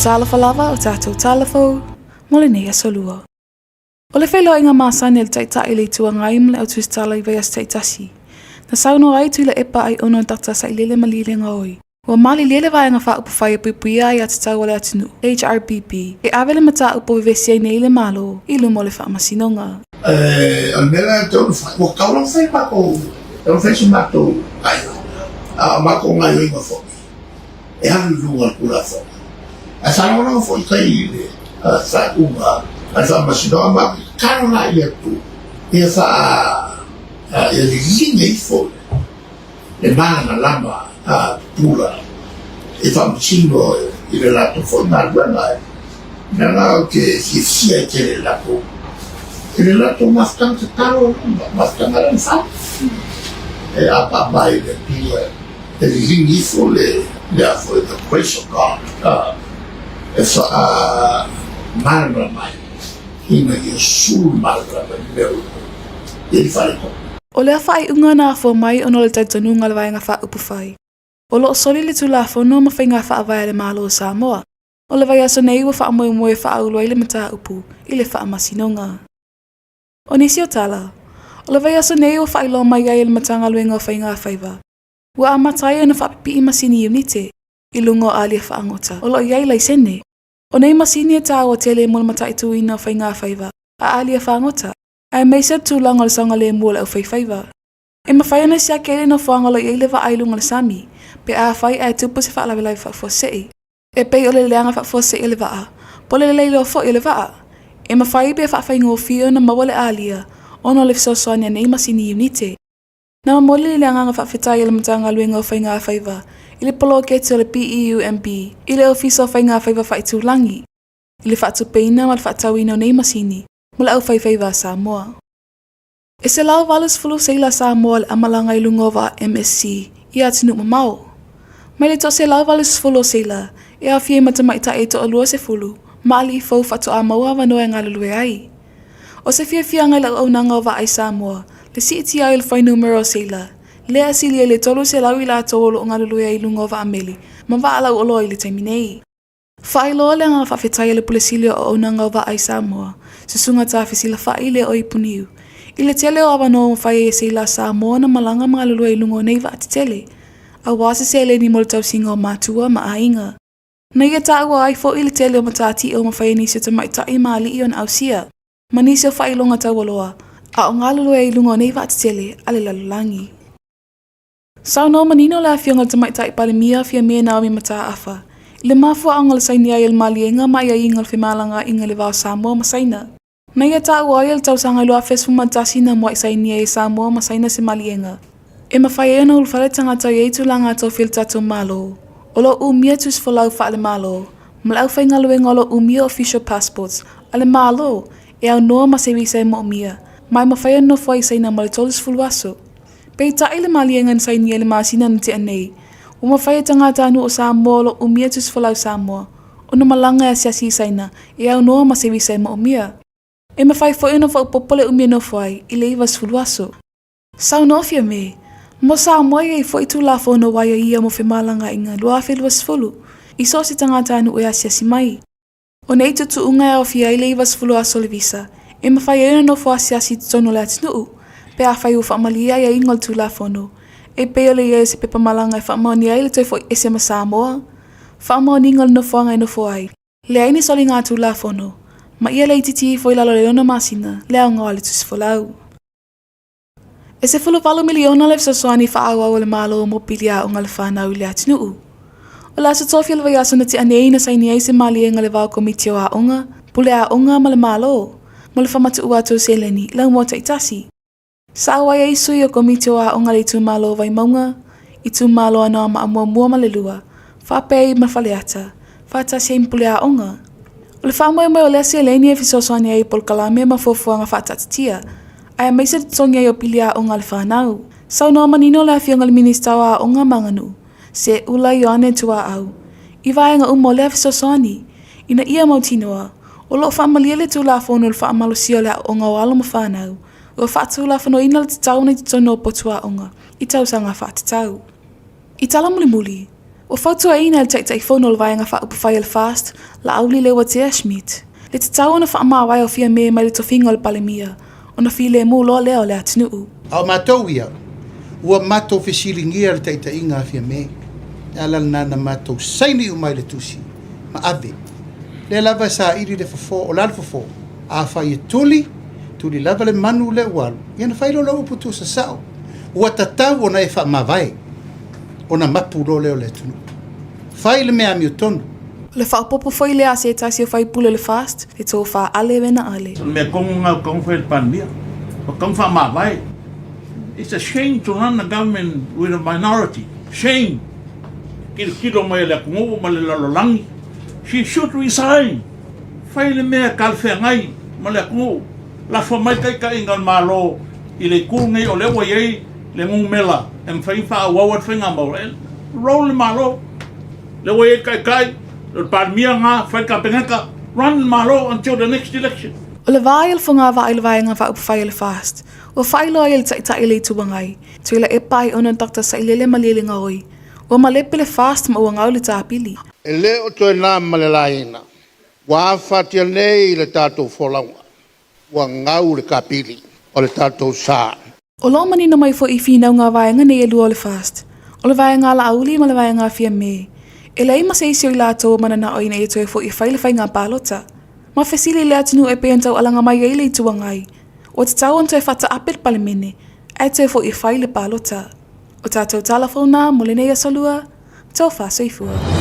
Talofa lava o tatou tala fou mo lenei aso lua. O le feiloaiga masani a le Taitai o le Itu Agai ma le Au Tusitala i vaiaso taitasi, na saunoa ai Tuilaepa Aiono Dr. Sailele Malielegaoi, ua malilie le Vaega Faaupufai e Puipuia Aiatatau a le Atunuu, HRPP, e ave le mataupu o vevesi ai nei le Malo i luma o le Faamasinoga. O le mea la e tatau ona fai, ua tatau lava ona fai matou, tatau ona fai se matou gaoioiga, a o matou gaoioiga foi, e alu i luga o le Tulafono. Ae faalagolago foi i tai i le faaiuga a le Faamasinoga ma tatalo laia atu ia faa ia liliga ifo le malamalama a pupula i faamasino i le latou foi galuega. Leaga ou te fiafia ai tele i le latou i le latou mafutaga tatalo mafutaga lea na fai e apaapa ai i le Atua e liligi ifo le mea foi the grace of God e faamalamalama ai ina ia sulu malamalama i mea o lo o i ai le faaletonu. O lea faaiuga na afua mai ona o le talitonuga a le Vaega Faaupufai, o lo o soli le Tulafono ma faiga faavae a le Malo o Samoa. O le vaiaso nei ua faamoemoe e faaulu ai le mataupu i le Faamasinoga. O nisi o tala, o le vaiaso nei ua faailoa mai ai e le Matagaluega o Faiga Faiva, ua amata ai ona faapipii masini iunite i luga o alia faagota o lo o i ai laisene. O nei masini e tāua tele mo le mataituina o faiga faiva a alia fagota, aemaise o le tulaga o le saogalemu o le aufaifaiva. E mafai ona siaki ai le nofoaga o lo o i ai le vaa i luga o le sami, pe afai ae tupu se faalavelave faafuasei. E pei o le leaga faafuasei o le vaa, po o le leiloa foi o le vaa. E mafai pe faafaigofie ona maua le alia ona o le fesoasoani a nei masini iunite. Na momoli le agaga faafetai a le Matagaluega o Faiga Faiva i le poloketi o le PEUMB i le Ofisa o Faiga Faiva Faaitulagi i le faatupeina ma le faatauina o nei masini mo le aufaifaiva a Samoa. E 180 seila Samoa le amalaga i luga o vaa MSC i atunuu mamao. Mai le 180 o seila e aofia ai ma tamaitai e toalua sefulu ma alii fou faatoa maua avanoa e galulue ai. O se fiafiaga i le auaunaga o Vaai Samoa, le siitia ai o le fuainumera o seila, lea e sili ai le 300 i latou o lo o galulue ai i luga o vaa meli ma vaa lauoloa i le taimi nei. Faailoa le agaga faafetai a le Pule Sili o Auaunaga o Vaai Samoa, Susuga Ta Fesilafai Leo Ipuniu, i le tele o avanoa ua mafai ai e seila a Samoa ona malaga ma galulue i luga o nei vaa tetele, aua se seleni mo le tausiga o matua ma aiga. Na ia taua ai foi le tele o matatia ua mafai e nisi o tamaitai ma alii ona ausia, ma nisi o faailoga taualoa, a o galulue ai i luga o nei vaa tetele a le lalolagi. Saunoa manino le Afioga i le Tamaitai Palemia Fiamē Naomi Mataafa i le mafuaaga o le saini ai o le maliega ma aiaiga o le femalagaaiga i le va o Samoa ma Saina. Na ia taua ai o le tausaga 2011 na muai saini ai e Samoa ma Saina se maliega e mafai ai ona ulufale tagata i ai tulaga tofi o le tatou Malo o lo o umia tusifolau faale-Malo ma le aufaigaluega o lo o umia official passports a le Malo e aunoa ma se visa e moomia ma e mafai ona nofo ai i Saina mo le 30 aso. Peitai le maliega na sainia i le masina na tea nei, ua mafai e tagatanuu o Samoa o lo o umia tusifolau Samoa ona malaga e asiasi i Saina e aunoa ma se visa e moomia. E mafai foi ona faaopoopo le umi e nofo ai i le 90 aso. Saunoa Fiame, mo Samoa e i ai foi Tulafono ua aiaia mo femalagaaiga 2020 i so o se tagatanuu e asiasi mai. O nei tuutuuga e aofia ai le 90 aso o le visa e mafai ai ona nofo asiasi i totonu o le atunuu pe afai ua faamalie aiaiga o le Tulafono, e pei o le i ai o se pepa malaga e faamaonia ai le toe foi ese ma Samoa, faamaoniga o le nofoaga e nofo ai, leai ni soliga Tulafono, ma ia laitiiti ifo i lalo o le ono masina le aoga o le tusifolau. E 18 miliona le fesoasoani faaauau a le Malo mo pili aoga a le fanau i le atunuu. O le aso tofi o le vaiaso na tea nei na saini ai se maliega i le va o Komiti o Aoga, Pule Aoga ma le Malo, mo le famatuu atu o seleni i laumua taitasi. Sa auai ai sui o Komiti o Aoga a le itumalo o Vaimauga, itumalo Anoamaa muamua ma le lua, faapea ai ma Faleata, faatasi ai ma Pule Aoga. O le faamoemoe o lea seleni e fesoasoani ai i polokalame ma fuafuaga faataatitia, aemaise le totogi ai o pili aoga a le fanau. Saunoa manino le Afioga i le Minisita o Aoga ma Aganuu, Seuula Ioane Tuaau, i vaega uma o lea fesoasoani, ina ia mautinoa, o lo o faamalie le Tulafono i le faamalosia o le aoaoga o alo ma fanau, ua faatulafonoina le tatau ona i totonu o potu aoga i tausaga faatatau. I tala mulimuli, Ua fautuaina e le Taitaifono o le Vaega Faaupufai a le FAST, Laauli Leuatea Schmidt, le tatau ona faamavae o Fiame mai le tofiga o le Palemia, ona filemu loa lea o le atunuu. A o matou ia, ua matou fesiligia le taitaiga a Fiame, le ala lena na matou saini uma ai le tusi ma ave. Lea lava e saili le fofo, o le a le fofo? Afai e tuli, tuli lava le manu lea ua alu, ia ona fai lea o lau upu tuusasao. Ua tatau ona e faamavae, ona mapu loa lea o le atunuu. Fai le mea amiotonu. O le faaopoopo foi lea a se tasi o faipule o le FAST, le Tofa Ale Vena Ale. O le mea tonu lena ua tatau ona fai e le Palemia, ua tatau ona faamavae. It's a shame to run a government with a minority. Shame! Tilotilo mai a le atunuu ma le lalolagi. She should resign. Fai le mea e talafeagai ma le atunuu. Lafo mai taitaiga o le Malo i le itu lenei o lea ua i ai le numera e mafai ona faaauau ai le faigamalo. E roll le Malo. Lea ua i ai le taitai, o le Palemia lena, fai le Kapeneta, run le Malo until the next election. O le vā i le fogavaa i le Vaega Faaupufai a le FAST, ua faailoa ai e le Taitai o le Itu Agai, Tuilaepa Aiona Doctor Sailele Malielegaoi, ua malepe le FAST ma ua gau le tapili. E le o toe na ma le laina, ua afatia nei le tatou folauga, ua gau le kapili o le tatou sa. O lo o manino mai foi i finauga a vaega nei e lua o le FAST, o le vaega a Laauli ma le vaega a Fiame. E leai ma se isi o i latou o mananao ina ia toe foi e fai le faiga palota. Ma fesili i le atunuu e pei ona taualaga mai ai le Itu Agai, ua tatau ona toe faataape le Palemene ae toe foi e fai le palota. O tatou tala fou na mo lenei aso lua, tofa soifua.